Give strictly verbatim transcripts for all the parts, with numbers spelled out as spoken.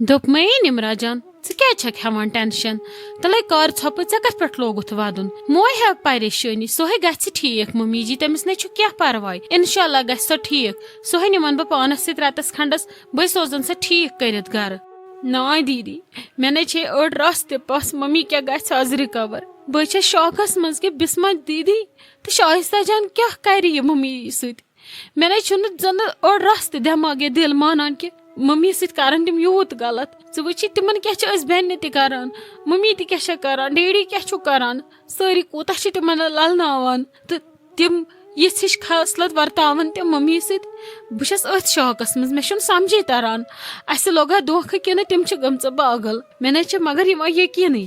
دوٚپمَے، نِمرا جان، ژٕ کیٛازِ چھَکھ ہٮ۪وان ٹٮ۪نشَن؟ تَلَے کَر ژھۄپہٕ، ژےٚ کَتھ پٮ۪ٹھ لوگُتھ وَدُن؟ مہٕ ہے ہےٚ پریشٲنی، سُہ ہے گژھِ ٹھیٖک، مٔمی جی، تٔمِس نے چھُ کینٛہہ پَرواے۔ اِنشاء اللہ گژھِ سۄ ٹھیٖک۔ سُہ ہے نِمَن بہٕ پانَس سۭتۍ رٮ۪تَس کھنٛڈَس، بہٕ ہے سوزَن سۄ ٹھیٖک کٔرِتھ گَرٕ۔ نا دیٖدی، مےٚ نے چھے أڑ رَژھ تہِ پَس، مٔمی کیٛاہ گژھِ آز رِکَوَر؟ بہٕ ہے چھَس شاکَس منٛز کہِ بِسمہ دیٖدی تہٕ شایستہ جان کیٛاہ کَرِ یہِ مٔمی سۭتۍ؟ مےٚ نے چھُنہٕ زَنہٕ أڑ رَژھ تہِ دٮ۪ماغ یا دِل مانان کہِ مٔمی سۭتۍ کَرَن تِم یوٗت غلط۔ ژٕ وٕچھی تِمَن کیٛاہ چھِ أسۍ بیٚنہِ تہِ کَران، مٔمی تہِ کیٛاہ چھےٚ کَران، ڈیڈی کیٛاہ چھُ کَران، سٲری کوٗتاہ چھِ تِمَن لَلناوان تہٕ تِم یِژھ ہِش خاصلت ورتاوان تِم مٔمی سۭتۍ۔ بہٕ چھَس أتھۍ شاکَس منٛز، مےٚ چھُنہٕ سَمجھے تَران، اَسہِ لوٚگا دھوکہٕ کِنہٕ تِم چھِ گٔمژٕ پاگل۔ مےٚ نے چھِ مگر یِوان یقیٖنٕے۔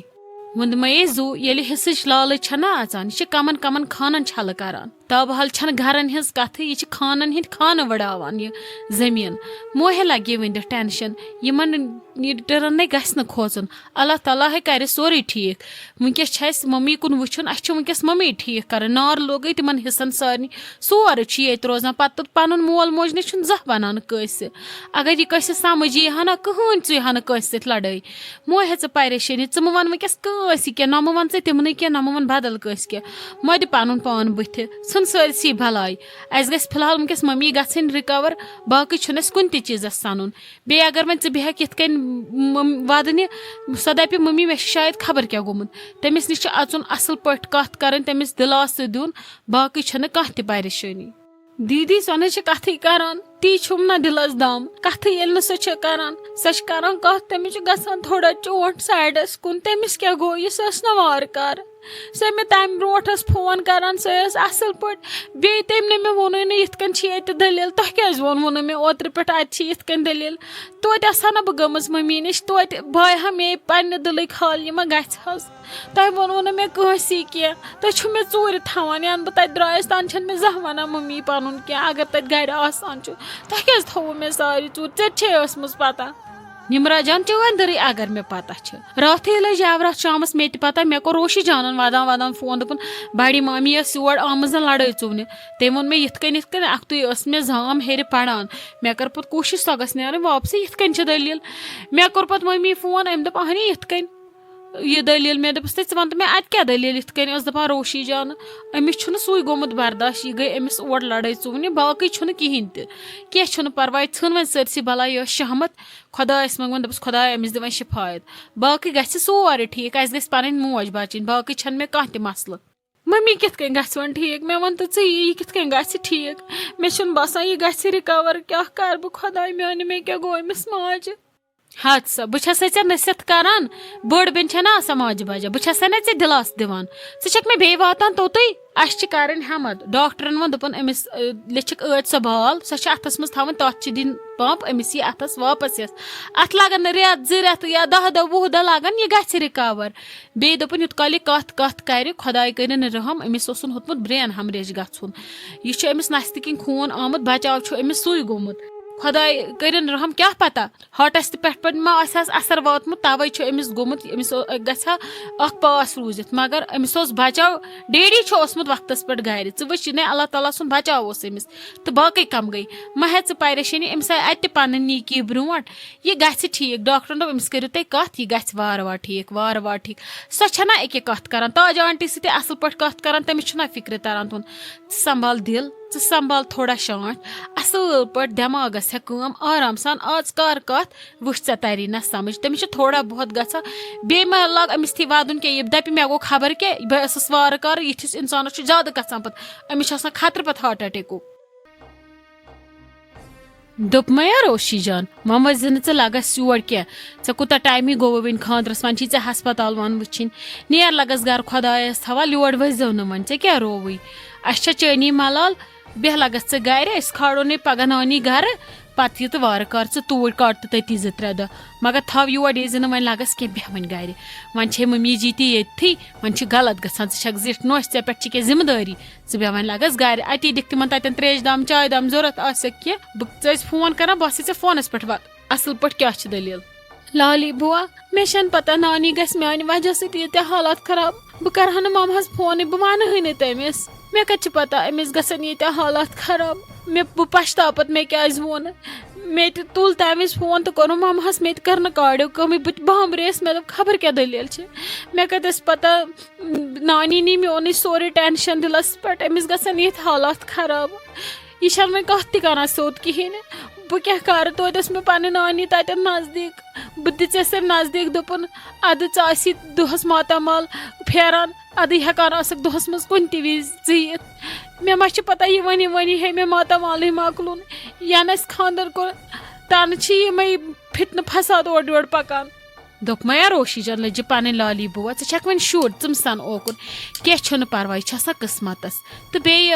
ووٚنمَے زُو، ییٚلہِ حصٕچ لالٕچ چھَنہ اَژان، یہِ چھِ کَمَن کَمَن خانَن چھَلہٕ کَران۔ تابحال چھَنہٕ گَرَن ہِنٛز کَتھٕے، یہِ چھِ خانَن ہِنٛدۍ خانہٕ وٕڑاوان یہِ زٔمیٖن۔ موہے لَگہِ یہِ ؤنِتھ ٹٮ۪نشَن، یِمَن نیٖڈرَن نے گژھِ نہٕ کھوژُن۔ اللہ تعالیٰ ہے کَرِ سورُے ٹھیٖک۔ وٕنکیٚس چھِ اَسہِ مٔمی کُن وٕچھُن، اَسہِ چھِ وٕنکیٚس مٔمی ٹھیٖک کَرٕنۍ۔ نار لوگُے تِمَن حصَن سارنٕے۔ سورُے چھُ ییٚتہِ روزان۔ پَتہٕ پَنُن مول موج نے چھُنہٕ زانٛہہ وَنان کٲنٛسہِ۔ اگر یہِ کٲنٛسہِ سَمٕجھ یی ہا نہ، کٕہٕنۍ ژٕے ہا نہٕ کٲنٛسہِ سۭتۍ لَڑٲے۔ مو ہے ژٕ پریشٲنی، ژٕ مہٕ وَن وٕنکیٚس کٲنٛسہِ کینٛہہ، نہ مہٕ وَن ژٕ تِمنٕے کینٛہہ، نہ مہٕ وَن بدل کٲنٛسہِ کینٛہہ۔ مہ دِ پَنُن پان بٕتھِ، ژھٕن سٲرسٕے بَلاے۔ اَسہِ گژھِ فی الحال وٕنکیٚس مٔمی گژھٕنۍ رِکَوَر، باقٕے چھُنہٕ اَسہِ کُنہِ تہِ چیٖزَس سَنُن۔ بیٚیہِ اگر وۄنۍ ژٕ بیٚہَکھ یِتھ کٔنۍ مٔم-، وَدنہِ، سۄ دَپہِ، "مٔمی، مےٚ چھُ شاید خبر کیٛاہ گوٚمُت۔" تٔمِس نِش چھِ اَژُن، اَصٕل پٲٹھۍ کَتھ کَرٕنۍ، تٔمِس دِلاسہٕ دیُن، باقٕے چھَنہٕ کانٛہہ تہِ پریشٲنی۔ دیٖدی، سۄ نہ چھِ کَتھٕے کَران، تی چھُم نہ دِلَس دَم۔ کَتھٕے ییٚلہِ نہٕ سۄ چھِ کَران، سۄ چھِ کَران کَتھ، تٔمِس چھُ گژھان تھوڑا چونٛٹھ سایڈَس کُن۔ تٔمِس کیٛاہ گوٚو؟ یہِ سۄ ٲس نہ وارٕ کارٕ۔ سۄ مےٚ تَمہِ برونٛٹھ ٲس فون کَران، سۄ ٲس اَصٕل پٲٹھۍ۔ بیٚیہِ تٔمۍ نہٕ مےٚ ووٚنُے نہٕ یِتھ کٔنۍ چھِ ییٚتہِ دٔلیٖل، تۄہہِ کیٛازِ ووٚنوُ نہٕ مےٚ اوترٕ پٮ۪ٹھ اَتہِ چھِ یِتھ کٔنۍ دٔلیٖل؟ توتہِ آسہٕ ہا نہ بہٕ گٔمٕژ مٔمی نِش، توتہِ بایہِ ہا مے پنٛنہِ دِلٕکۍ حال، یہِ ما گژھِ حظ؟ تۄہہِ ووٚنوُ نہٕ مےٚ کٲنٛسی کینٛہہ، تُہۍ چھِو مےٚ ژوٗرِ تھاوان، یَنہٕ بہٕ تَتہِ درٛایَس تَنہٕ چھَنہٕ مےٚ زانٛہہ وَنان مٔمی پَنُن کینٛہہ، اگر تَتہِ گَرِ آسان چھُ۔ تۄہہِ کیٛازِ تھوٚوُ مےٚ ساری ژوٗرِ؟ ژےٚ تہِ چھے ٲسمٕژ پَتہ۔ نِمرا جان، چٲنۍ دٔرٕے اگر مےٚ پَتہ چھِ۔ راتھٕے لٔج یَوٕ راتھ شامَس مےٚ تہِ پَتہ، مےٚ کوٚر روشی جانَن وَدان وَدان فون، دوٚپُن، "بَڑِ مامی ٲس یور آمٕژ زَن لَڑٲے ژُونہِ۔ تٔمۍ ووٚن مےٚ یِتھ کٔنۍ یِتھ کٔنۍ، اَکھتُے ٲس مےٚ زام ہیٚرِ پَران۔ مےٚ کٔر پَتہٕ کوٗشِش سۄ گٔژھ نیرٕنۍ واپسٕے، یِتھ کٔنۍ چھِ دٔلیٖل۔" مےٚ کوٚر پَتہٕ مٔمی فون، أمۍ دوٚپ، "اَہنہِ یِتھ کٔنۍ یہِ دٔلیٖل۔" مےٚ دوٚپُس، "تہٕ ژٕ وَن تہٕ مےٚ اَتہِ کیٛاہ دٔلیٖل یِتھ کٔنۍ؟" ٲس دَپان روشی جانہٕ، أمِس چھُنہٕ سُے گوٚمُت برداش، یہِ گٔے أمِس اور لَڑٲے ژُونہِ، باقٕے چھُنہٕ کِہیٖنۍ تہِ۔ کینٛہہ چھُنہٕ پَرواے، ژھٕن وۄنۍ سٲرسٕے بَلاے، یہِ ٲس شہمت۔ خۄدایَس منٛگُن، دوٚپُس، "خۄدایا، أمِس دِ وۄنۍ شِفایت۔ باقٕے گژھِ سورُے ٹھیٖک، اَسہِ گژھِ پَنٕنۍ موج بَچٕنۍ، باقٕے چھَنہٕ مےٚ کانٛہہ تہِ مسلہٕ۔" مٔمی کِتھ کٔنۍ گژھِ وۄنۍ ٹھیٖک؟ مےٚ وَن تہٕ ژٕے، یہِ کِتھ کٔنۍ گژھِ ٹھیٖک؟ مےٚ چھُنہٕ باسان یہِ گژھِ رِکَوَر۔ کیٛاہ کَرٕ بہٕ خۄداے میٛانہِ، مےٚ کیٛاہ گوٚو أمِس ماجہِ؟ ہَتھ سا، بہٕ چھَسَے ژےٚ نصیحت کَران، بٔڑ بیٚنہِ چھَنہ آسان ماجہِ بَجا، بہٕ چھَسَے نہ ژےٚ دِلاسہٕ دِوان، ژٕ چھَکھ مےٚ بیٚیہِ واتان توٚتُے۔ اَسہِ چھِ کَرٕنۍ ہٮ۪مَتھ۔ ڈاکٹرَن ووٚن، دوٚپُن، أمِس، اَ، لیٚچھِکھ ٲدۍ سۄ بال، سۄ چھِ اَتھَس منٛز تھاوٕنۍ، تَتھ چھِ دِنۍ پَمپ، أمِس یی اَتھَس واپَس یَس۔ اَتھ لَگَن نہٕ رٮ۪تھ، زٕ رٮ۪تھ یا دَہ دۄہ، وُہ دۄہ لَگَن، یہِ گژھِ رِکَوَر۔ بیٚیہِ دوٚپُن، یوٗت کال یہِ کَتھ کَتھ کَرِ، خۄداے کٔرِن رحم، أمِس اوسُن ہوٚتمُت brain hemorrhage گژھُن۔ یہِ چھُ أمِس نَستہِ کِنۍ خوٗن آمُت، بَچاو چھُ أمِس سُے گوٚمُت۔ خۄداے کٔرِن رحم، کیٛاہ پَتہ، heartَس تہِ پٮ۪ٹھ پٮ۪ٹھ ما آسہِ ہَس اثر واتمُت، تَوَے چھُ أمِس گوٚمُت، أمِس او-، گژھِ ہا اَکھ پاس روٗزِتھ، مگر أمِس اوس بَچاو، daddy چھُ اوسمُت وقتَس پٮ۪ٹھ گَرِ، ژٕ وٕچھ، یہِ نے اللہ تعالیٰ سُنٛد بَچاو اوس أمِس۔ تہٕ باقٕے کَم گٔے۔ مہ ہےٚ ژٕ پریشٲنی، أمِس آیہِ اَتہِ تہِ پَنٕنۍ نیٖکی برونٛٹھ۔ یہِ گژھِ ٹھیٖک۔ ڈاکٹرَن دوٚپ، أمِس کٔرِو تُہۍ کَتھ، یہِ گژھِ وارٕ وارٕ ٹھیٖک، وارٕ وارٕ ٹھیٖک۔ سۄ چھَنہ أکیٛاہ کَتھ کَران۔ تاج آنٹی سۭتۍ تہِ اَصٕل پٲٹھۍ کَتھ کَران، تٔمِس چھُنہ فِکرِ تَران تُہُنٛد۔ ژٕ سنٛبھال دِل، ژٕ سنٛبھال تھوڑا شانٛٹھ، اَصٕل پٲٹھۍ دٮ۪ماغَس ہٮ۪کھ کٲم آرام سان۔ آز کَر کَتھ، وٕچھ ژےٚ تَری نہ سَمٕجھ۔ تٔمِس چھِ تھوڑا بہت گژھان۔ بیٚیہِ مہ لاگ أمِس تھی وَدُن کینٛہہ، یہِ دَپہِ، "مےٚ گوٚو خبر کیٛاہ، بہٕ ٲسٕس وارٕ کارٕ"۔ یِتھِس اِنسانَس چھُ زیادٕ گژھان پَتہٕ، أمِس چھُ آسان خطرٕ پَتہٕ heart attackُک۔ دوٚپمَے یا روشی جان، وۄنۍ ؤسۍ زِ نہٕ ژٕ لَگَس یور کینٛہہ۔ ژےٚ کوٗتاہ ٹایمٕے گوٚوُے وٕنہِ خانٛدرَس، وۄنۍ چھی ژےٚ ہسپتال وَن وٕچھِنۍ۔ نیر لَگَس گَرٕ، خۄدایَس حوال، یور ؤسۍ زیو نہٕ وۄنۍ، ژےٚ کیٛاہ رووُے؟ اَسہِ چھےٚ چٲنی ملال، بیٚہہ لَگَس ژٕ گَرِ، أسۍ کھالو نے پَگاہ نانی گَرٕ، پَتہٕ یہِ تہٕ وارٕ کارٕ ژٕ توٗرۍ کَڑ تہٕ تٔتی زٕ ترٛےٚ دۄہ۔ مگر تھاو یور یی زِ نہٕ وۄنۍ لَگَس کینٛہہ، بیٚہہ وۄنۍ گَرِ۔ وۄنۍ چھے مٔمی جی تہِ ییٚتھی، وۄنۍ چھِ غلط گژھان، ژٕ چھَکھ زِٹھ نوٚش، ژےٚ پٮ۪ٹھ چھِ کینٛہہ ذمہٕ دٲری۔ ژٕ بیٚہہ وۄنۍ لَگَس گَرِ، اَتی دِکھ تِمَن تَتٮ۪ن ترٛیش دام، چاے دام ضوٚرَتھ آسٮ۪کھ کینٛہہ، بہٕ ژٕ ٲسۍ فون کَران، بہٕ آسے ژےٚ فونَس پٮ۪ٹھ وَ-، اَصٕل پٲٹھۍ کیٛاہ چھِ دٔلیٖل؟ لالی بُوا، مےٚ چھَنہٕ پَتہ نانی گژھِ میٛانہِ وجہ سۭتۍ ییٖتیٛاہ حالات خراب۔ بہٕ کَرٕ ہا نہٕ مَمہَس فونٕے، بہٕ وَنہٕ ہٕے نہٕ تٔمِس۔ مےٚ کَتہِ چھِ پَتہ أمِس گژھن ییٖتیٛاہ حالات خراب؟ مےٚ، بہٕ پَشتاو پَتہٕ مےٚ کیٛازِ ووٚن۔ مےٚ تہِ تُل تَمہِ وِزِ فون تہٕ کوٚرُن مَمہَس، مےٚ تہِ کٔر نہٕ کارڈیو کٲمٕے، بہٕ تہِ بامبرییَس۔ مےٚ دوٚپ، خبر کیٛاہ دٔلیٖل چھِ۔ مےٚ کَتہِ ٲس پَتہ، نانی نی مےٚ اوٚنُے سورُے ٹٮ۪نشَن دِلَس پٮ۪ٹھ، أمِس گژھن یِتھۍ حالات خراب۔ یہِ چھَنہٕ وۄنۍ کَتھ تہِ کَران سیوٚد کِہیٖنۍ۔ بہٕ کیٛاہ کَرٕ؟ توتہِ ٲس مےٚ پَنٕنۍ نانی تَتٮ۪ن نزدیٖک، بہٕ دِژیس تٔمۍ نزدیٖک، دوٚپُن، اَدٕ ژٕ آسی دۄہَس ماتامال پھیران، اَدٕ ہٮ۪کان آسَکھ دۄہَس منٛز کُنہِ تہِ وِزِ ژٕ یِتھ۔ مےٚ ما چھِ پَتہ، یہِ وَنہِ وَنہِ ہے مےٚ ماتامالٕے مۄکلُن۔ یَنہٕ اَسہِ خانٛدَر کوٚر، تَنہٕ چھِ یِمَے فِتنہٕ فساد اورٕ یورٕ پَکان۔ دوٚپمَے، "یا روشی جان، لٔجہِ پَنٕنۍ لالی بُوا، ژٕ چھَکھ وۄنۍ شُر، ژٕ مہٕ سَن اوکُن۔ کینٛہہ چھُنہٕ پَرواے، یہِ چھِ آسان قٕسمَتَس۔ تہٕ بیٚیہِ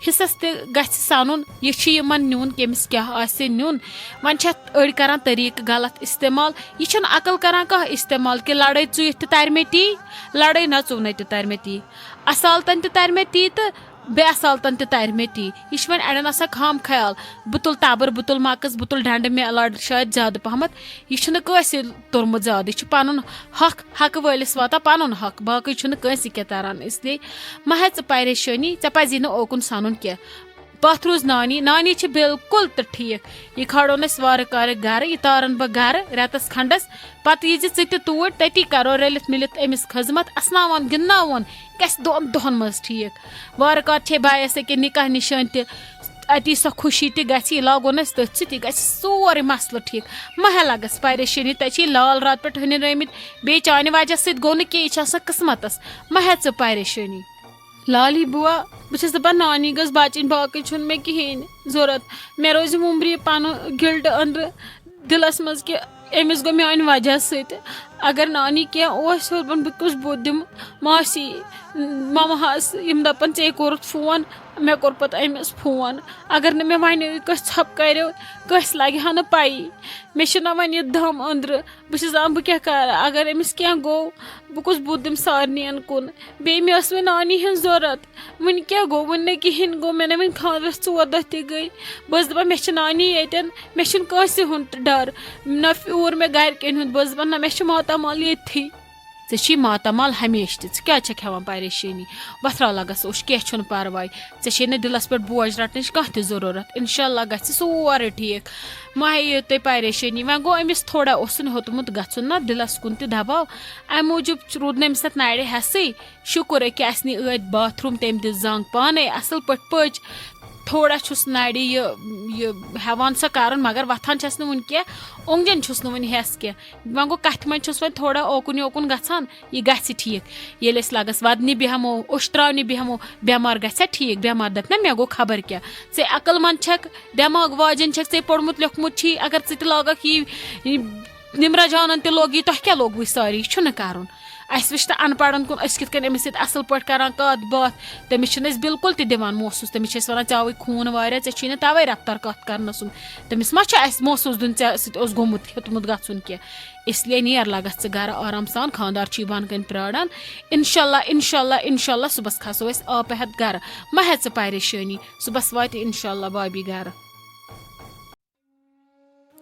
حِصَس تہِ گژھِ سَنُن، یہِ چھُ یِمَن نیُن، کٔمِس کیٛاہ آسہِ نیُن۔" وۄنۍ چھِ اَتھ أڑۍ کَران طریٖقہٕ غلط استعمال۔ یہِ چھُنہٕ عقل کَران کانٛہہ استعمال کہِ لَڑٲے ژُیِتھ تہِ تَرِ مےٚ تی، لَڑٲے نَژُونَے تہِ تَرِ مےٚ تی، اَصالتَن تہِ تَرِ مےٚ تی تہٕ بے اصالتن تہِ ترِ مےٚ تی۔ یہِ چھُ وۄنۍ اڑٮ۪ن آسان خام خیال، بہٕ تُل تبٕر، بہٕ تُل مکٕس، بہٕ تُل ڈنڈٕ، مےٚ لڑ شاید زیادٕ پہمتھ۔ یہِ چھُنہٕ کٲنٛسہِ توٚرمُت زیادٕ، یہِ چھُ پنُن حق، حقہٕ وٲلِس واتان پنُن حق، باقٕے چھُنہٕ کٲنٛسہِ کینٛہہ تران۔ اس لیے مہ ہےٚ ژٕ پریشٲنی، ژےٚ پزی نہٕ اوکُن سنُن کینٛہہ۔ پتھ روٗز نانی، نانی چھِ بالکل تہٕ ٹھیٖک۔ یہِ کھالون أسۍ وارٕ کارٕ گرٕ، یہِ تارن بہٕ گرٕ رٮ۪تس کھنڈس، پتہٕ ییٖزِ ژٕ تہِ توٗرۍ، تٔتی کرو رٔلِتھ مِلِتھ أمِس خدمت، اسناوون، گِنٛدناوون، گژھِ دۄن دۄہن منٛز ٹھیٖک۔ وارٕ کارٕ چھے بایس أکیاہ نکاح نِشٲنۍ تہِ، اتی سۄ خوشی تہِ گژھِ، یہِ لاگون أسۍ تٔتھۍ سۭتۍ، یہِ گژھِ سورُے مسلہٕ ٹھیٖک۔ مہ ہےٚ لگس پریشٲنی، تۄہہِ چھِ یہِ لال رات پٮ۪ٹھ ہُنہِ رٲومٕتۍ، بیٚیہِ چانہِ وجہ سۭتۍ گوٚو نہٕ کینٛہہ، یہِ چھِ آسان قٕسمتس۔ مہ ہےٚ ژٕ پریشٲنی۔ لالی بوا، بہٕ چھَس دَپان نانی گٔژھ بَچٕنۍ، باقٕے چھُنہٕ مےٚ کِہیٖنۍ ضوٚرَتھ۔ مےٚ روزِ وُمبرِ پَنُن گِلٹ أنٛدرٕ دِلَس منٛز کہِ أمِس گوٚو میٛانہِ وجہ سۭتۍ۔ اگر نانی کینٛہہ اوس ہیوٚتمُت، بہٕ کُس بُتھ دِمہٕ ماسی، مَمہَس، یِم دَپَن، "ژےٚ کوٚرُتھ فون؟" مےٚ کوٚر پَتہٕ أمِس فون۔ اگر نہٕ مےٚ وَنہِ کٲنٛسہِ ژھۄپہٕ کَریو، کٲنٛسہِ لَگہِ ہا نہٕ پَیی۔ مےٚ چھِنہ وۄنۍ یہِ دَم أنٛدرٕ۔ بہٕ چھَس دَپان، بہٕ کیٛاہ کَرٕ؟ اگر أمِس کینٛہہ گوٚو، بہٕ کُس بُتھ دِمہٕ سارنِیَن کُن؟ بیٚیہِ مےٚ ٲس وۄنۍ نانی ہٕنٛز ضوٚرَتھ۔ وٕنہِ کیٛاہ گوٚو؟ وٕنہِ نہٕ کِہیٖنۍ گوٚو۔ مےٚ نہٕ وٕنہِ خانٛدرَس ژور دۄہ تہِ گٔے۔ بہٕ ٲسٕس دَپان، مےٚ چھِ نانی ییٚتٮ۪ن، مےٚ چھُنہٕ کٲنٛسہِ ہُنٛد ڈَر، نہ پھیوٗر مےٚ گَرِکٮ۪ن ہُنٛد۔ بہٕ ٲسٕس دَپان، نہ، مےٚ چھِ ماتامال ییٚتھی۔ ژےٚ چھی ماتامال ہمیشہِ تہِ، ژٕ کیٛازِ چھَکھ ہٮ۪وان پریشٲنی؟ وۄتھراو لَگَس اوٚش، کینٛہہ چھُنہٕ پَرواے۔ ژےٚ چھے نہٕ دِلَس پٮ۪ٹھ بوج رَٹنٕچ کانٛہہ تہِ ضروٗرت۔ اِنشاء اللہ گژھِ سورُے ٹھیٖک۔ مہ ہیٚیِو تُہۍ پریشٲنی۔ وۄنۍ گوٚو أمِس تھوڑا اوسُن ہیوٚتمُت گژھُن نہ دِلَس کُن تہِ دَباو، اَمہِ موٗجوٗب روٗد نہٕ أمِس اَتھ نَرِ حٮ۪سٕے۔ شُکُر أکیٛاہ اَسہِ نی ٲدۍ باتھ روٗم، تٔمۍ دِژ زنٛگ پانَے اَصٕل پٲٹھۍ پٔچ۔ تھوڑا چھُس نَرِ یہِ، یہِ ہٮ۪وان سۄ کَرُن، مگر وۄتھان چھَس نہٕ وٕنہِ کینٛہہ، اوٚنٛگجَن چھُس نہٕ وٕنہِ ہٮ۪س کینٛہہ۔ وۄنۍ گوٚو کَتھِ منٛز چھُس وۄنۍ تھوڑا اوکُن یوکُن گژھان، یہِ گژھِ ٹھیٖک۔ ییٚلہِ أسۍ لَگَس وَدنہِ بیٚہمو، اوٚش ترٛاونہِ بیٚہمو، بٮ۪مار گژھِ ہا ٹھیٖک؟ بٮ۪مار دَپہِ نہ، مےٚ گوٚو خبر کیٛاہ۔ ژےٚ عقل منٛد چھَکھ، دٮ۪ماغ واجٮ۪ن چھَکھ، ژےٚ پوٚرمُت لیوٚکھمُت چھی، اگر ژٕ تہِ لاگَکھ یی، یہِ نِمرا جانَن تہِ لوگ یی، تۄہہِ کیٛاہ لوگوُ یہِ سارے؟ یہِ چھُنہٕ کَرُن۔ اَسہِ وٕچھ تہٕ اَن پَڑھَن کُن، أسۍ کِتھ کٔنۍ أمِس سۭتۍ اَصٕل پٲٹھۍ کَران کَتھ باتھ، تٔمِس چھِنہٕ أسۍ بِلکُل تہِ دِوان محسوٗس، تٔمِس چھِ أسۍ وَنان، "ژےٚ آوٕے خوٗن واریاہ، ژےٚ چھُے نہٕ تَوَے رفتار کَتھ کَرنَس سُنٛد۔" تٔمِس ما چھُ اَسہِ محسوٗس دیُن، ژےٚ سۭتۍ اوس گوٚمُت، ہیوٚتمُت گژھُن کینٛہہ؟ اس لیے نیر لَگَس ژٕ گَرٕ آرام سان، خانٛدار چھُے بۄنہٕ کَنۍ پرٛاران۔ اِنشاء اللہ، اِنشاء اللہ، اِنشاء اللہ صُبحَس کھسو أسۍ آپہٕ ہٮ۪تھ گَرٕ۔ مہ ہےٚ ژٕ پریشٲنی، صُبحَس واتہِ اِنشاء اللہ بابی گَرٕ۔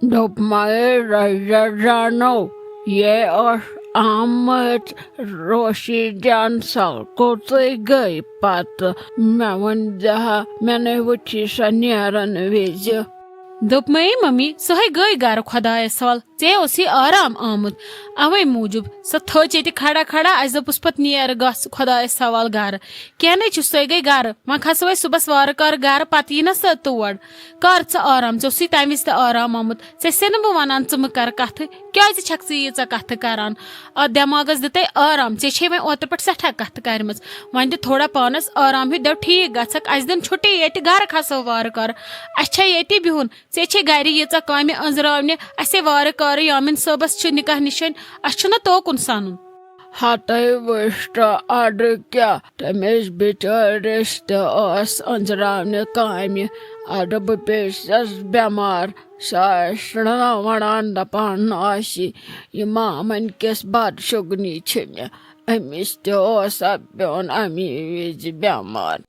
دوٚپمَے، رَزا جانو، یے ٲس آمٕژ روشی جان سَلکُتٕے گٔے پَتہٕ۔ مےٚ ووٚن، "دِہا، مےٚ نے وٕچھی سۄ نیرَن وِزِ۔" دوٚپمَے، ممی، سۄ ہے گٔے گَرٕ خۄدایَس حوال، ژےٚ اوسُے آرام آمُت، اَوَے موٗجوٗب سۄ تھٔج ییٚتہِ کھڑا کھڑا، اَسہِ دوٚپُس پَتہٕ، "نیر گژھ خۄدایَس حوال گَرٕ۔" کینٛہہ نَے چھُ، سۄے گٔے گَرٕ، وۄنۍ کھسو أسۍ صُبحَس وارٕ کارٕ گَرٕ، پَتہٕ یی نہ سۄ تور۔ کر ژٕ آرام، ژےٚ اوسُے تَمہِ وِزِ تہِ آرام آمُت۔ ژےٚ چھسے نہٕ بہٕ وَنان ژٕ مہٕ کر کَتھٕ، کیٛازِ چھَکھ ژٕ ییٖژاہ کَتھٕ کَران؟ اَتھ دٮ۪ماغَس دِتے آرام، ژےٚ چھے وۄنۍ اوترٕ پٮ۪ٹھ سٮ۪ٹھاہ کَتھٕ کَرِمَژٕ۔ وۄنۍ دِ تھوڑا پانَس آرام ہیوٗ، دَپ ٹھیٖک گژھکھ، اَسہِ دِن چھُٹی ییٚتہِ، گَرٕ کھسو وارٕ کارٕ۔ اَسہِ چھا ییٚتی بِہُن؟ ژےٚ چھے گَرِ ییٖژاہ کامہِ أنٛزراونہِ، اَسے وارٕ کارٕ یامِن صٲبَس چھِ نِکاح نِشٲنۍ، اَسہِ چھُنہ توکُن سَنُن۔ ہتَے وٕچھتہٕ اَڈٕ کیٛاہ، تٔمِس بِچٲرِس تہِ ٲس أنٛزراونہِ کامہِ۔ اَدٕ بہٕ پیٚیَس بٮ۪مار، سۄ آسہِ شرٛنٛاوان دَپان آسہِ، "یہِ مامَنۍ کِس بدشُگنی چھِ مےٚ، أمِس تہِ اوس اَتھ پیوٚن اَمی وِزِ بٮ۪مار۔"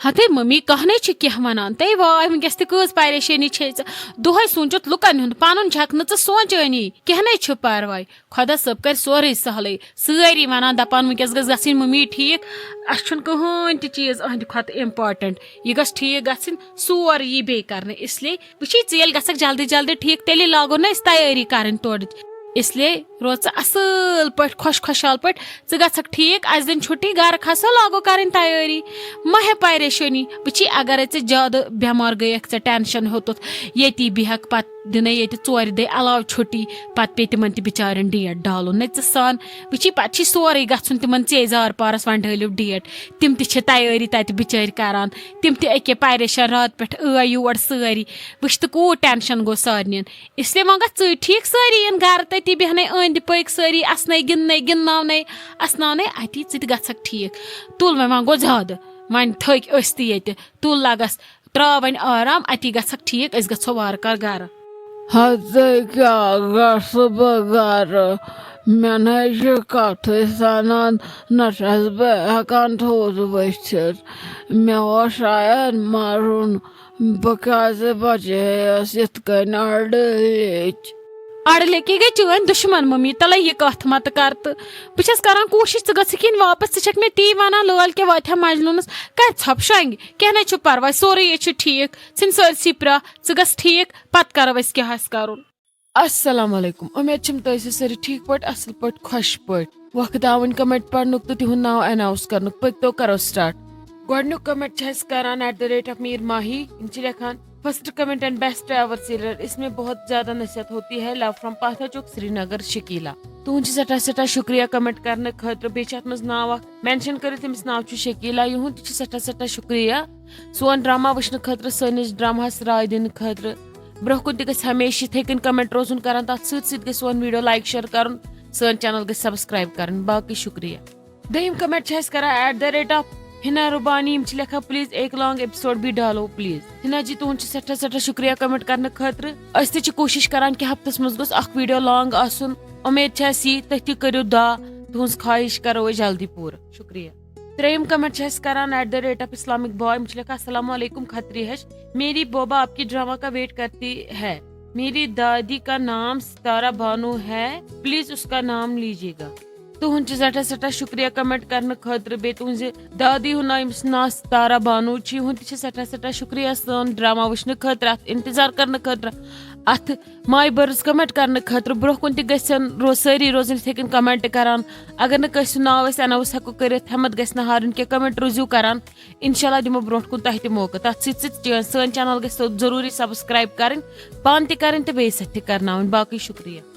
ہتے ممی، کانٛہہ نے چھُ کینٛہہ ونان۔ تَے واے، وٕنکیٚس تہِ کۭژ پریشٲنی چھے ژےٚ؟ دۄہے سوٗنٛچُتھ لُکن ہُنٛد، پنُن چھکھ نہٕ ژٕ سونٛچٲنی۔ کینٛہہ نے چھُ پرواے، خۄدا صٲب کرِ سورُے سہلٕے۔ سٲری ونان، دپان، وٕنکیٚس گٔژھ گژھٕنۍ ممی ٹھیٖک۔ اسہِ چھُنہٕ کٕہٕنۍ تہِ چیٖز أہنٛدِ کھۄتہٕ امپارٹنٹ۔ یہِ گژھِ ٹھیٖک گژھٕنۍ، سورُے یی بیٚیہِ کرنہٕ۔ اس لیے وٕچھی، ژٕ ییٚلہِ گژھکھ جلدی جلدی ٹھیٖک، تیٚلے لاگو نہ أسۍ تیٲری کرٕنۍ تورٕچ۔ اس لیے روز ژٕ اصل پٲٹھۍ، خۄش خۄشحال پٲٹھۍ۔ ژٕ گژھکھ ٹھیٖک، اسہِ دِن چھُٹی، گرٕ کھسو، لاگو کرٕنۍ تیٲری۔ مہ ہےٚ پریشٲنی۔ وٕچھی، اگرے ژٕ زیادٕ بٮ۪مار گٔیکھ، ژےٚ ٹینشن ہیوٚتُتھ، ییٚتی بیٚہکھ، پتہٕ دِنے ییٚتہِ ژورِ دۄہہِ علاوٕ چھُٹی، پتہٕ پیٚیہِ تِمن تہِ بِچارٮ۪ن ڈیٹ ڈالُن۔ نہ ژٕ سان، وٕچھی، پتہٕ چھُے سورُے گژھُن تِمن ژے زار پارس، وۄنۍ ڈٲلِو ڈیٹ۔ تِم تہِ چھِ تیٲری تتہِ بِچٲرۍ کران، تِم تہِ أکے پریشان، راتہٕ پٮ۪ٹھ ٲے یور سٲری۔ وٕچھ تہٕ کوٗت ٹینشن گوٚو سارنٕین۔ اس لیے وۄنۍ گژھ ژٕے ٹھیٖک، سٲری یِن گرٕ، تٔتی بیٚہنے أنٛدۍ پٔکۍ، سٲری اسنے گِنٛدنے، گِنٛدناونے، اسناونَے اَتی، ژٕ تہِ گژھکھ ٹھیٖک۔ تُل وۄنۍ، وۄنۍ گوٚو زیادٕ، وۄنۍ تھٔکۍ أسۍ تہِ ییٚتہِ۔ تُل لگس، ترٛاو وۄنۍ آرام، اَتی گژھکھ ٹھیٖک، أسۍ گژھو وارٕ کارٕ گرٕ۔ ہتہٕ کیٛاہ گژھٕ بہٕ گرٕ؟ مےٚ نَے چھِ کتھٕے سنان، نہ چھَس بہٕ ہٮ۪کان تھوٚد ؤتھِتھ۔ مےٚ اوس شاید مرُن۔ بہٕ کیٛازِ بچییَس یِتھ کٔنۍ اَڑٕ لیٚچ؟ اَڑٕ لیٚکے گٔے چٲنۍ دُشمن ممی، تَلے یہِ کَتھ مَتہٕ کر تہٕ۔ بہٕ چھَس کران کوٗشِش ژٕ گژھکھ یِنۍ واپس، ژٕ چھَکھ مےٚ تی وَنان، لٲلۍ کیٛاہ واتہِ ہا مجنوٗنَس، کَرِ ژھۄپہٕ شۄنٛگہِ، کینٛہہ نَے چھُ پَرواے، سورُے یہِ چھُ ٹھیٖک، ژھٕنۍ سٲرسٕے پرٛاہ، ژٕ گژھ ٹھیٖک، پَتہٕ کَرو أسۍ کیٛاہ آسہِ کَرُن۔ السلام علیکم، امید چھم تُہۍ ٲسِو سٲری ٹھیٖک پٲٹھۍ، اصل پٲٹھۍ، خۄش پٲٹھۍ۔ وقت آو وۄنۍ کمنٹ پرنُک تہٕ تِہُنٛد ناو اناؤنس کرنُک۔ پٔکۍ تو کرو سٹارٹ۔ گۄڈٕنیُک کمنٹ چھِ اَسہِ کران at the rate of Mir Mahi۔ یِم چھِ لیکھان، first comment and best ever serial، اس میں بہت زیادہ نصیحت ہوتی ہے، love from پاتھا Chowk Srinagar, Shakila. تُہُنٛد چھُ سٮ۪ٹھاہ سٮ۪ٹھاہ شُکریہ کمنٹ کرنہٕ خٲطرٕ۔ بیٚیہِ چھِ اتھ منٛز ناو اکھ مینشن کٔرِتھ، تٔمِس ناو چھُ شکیلا۔ یِہُنٛد تہِ چھُ سٮ۪ٹھاہ سٮ۪ٹھاہ شُکریہ سون ڈرامہ وٕچھنہٕ خٲطرٕ، سٲنِس ڈرامہس راے دِنہٕ خٲطرٕ۔ برونٛہہ کُن تہِ گژھِ ہمیشہِ یِتھے کٔنۍ کمنٹ روزُن کران، تتھ سۭتۍ سۭتۍ گژھِ سون ویڈیو لایک شیئر کرُن، سٲنۍ چینل گژھِ سبسکرائب کرٕنۍ۔ باقٕے شُکریہ۔ دوٚیِم کمنٹ چھِ اَسہِ کران at the rate of Hina Rubani، یِم چھِ لیکھان، please ایک لانگ ایپیسوڈ بھی ڈالو please۔ حنا جی، تُہُنٛد چھُ سٮ۪ٹھاہ سٮ۪ٹھاہ شُکریہ کمنٹ کرنہٕ خٲطرٕ۔ أسۍ تہِ چھِ کوٗشِش کران کہِ ہفتس منٛز گوٚژھ اکھ ویڈیو لانگ آسُن۔ اُمید چھِ اَسہِ یی، تُہۍ تہِ کٔرِو دعا، تُہٕنٛز خواہش کرو أسۍ جلدی پوٗرٕ۔ شُکریہ۔ ترٛیٚیِم کمنٹ چھِ اَسہِ کران at the rate of Islamic Boy، یِم چھِ لیکھان، السلام علیکم کھتری ہش، میری بوبا آپ کی ڈرامہ کا ویٹ کرتی ہے، میری دادی کا نام ستارہ بانو ہے، پلیز اس کا نام لیجیے گا۔ تُہُنٛد چھُ سٮ۪ٹھاہ سٮ۪ٹھاہ شُکریہ کمنٹ کرنہٕ خٲطرٕ، بیٚیہِ تُہٕنٛزِ دادی ہُنٛد ناو، ییٚمِس ناو ستارہ بانو چھُ، یِہُنٛد تہِ چھُ سٮ۪ٹھاہ سٮ۪ٹھاہ شُکریہ سون ڈرامہ وٕچھنہٕ خٲطرٕ، اَتھ انتظار کرنہٕ خٲطرٕ، اَتھ ماے بٔرٕژ کمنٹ کرنہٕ خٲطرٕ۔ برونٛہہ کُن تہِ گژھن رو-، سٲری روزٕنۍ یِتھَے کٔنۍ کمنٹ کران۔ اگر نہٕ کٲنٛسہِ ہُنٛد ناو أسۍ اناؤنس ہٮ۪کو کٔرِتھ، ہٮ۪مت گژھِ نہٕ ہارٕنۍ کینٛہہ، کمنٹ روٗزِو کران۔ انشاءاللہ دِمو برونٛٹھ کُن تۄہہِ تہِ موقعہٕ۔ تَتھ سۭتۍ سۭتۍ چٲنۍ، سٲنۍ چینل گژھِ ضروٗری سبسکرائب کرٕنۍ، پانہٕ تہِ کرٕنۍ تہٕ بیٚیہِ سۭتۍ تہِ کرناوٕنۍ۔ باقٕے شُکریہ۔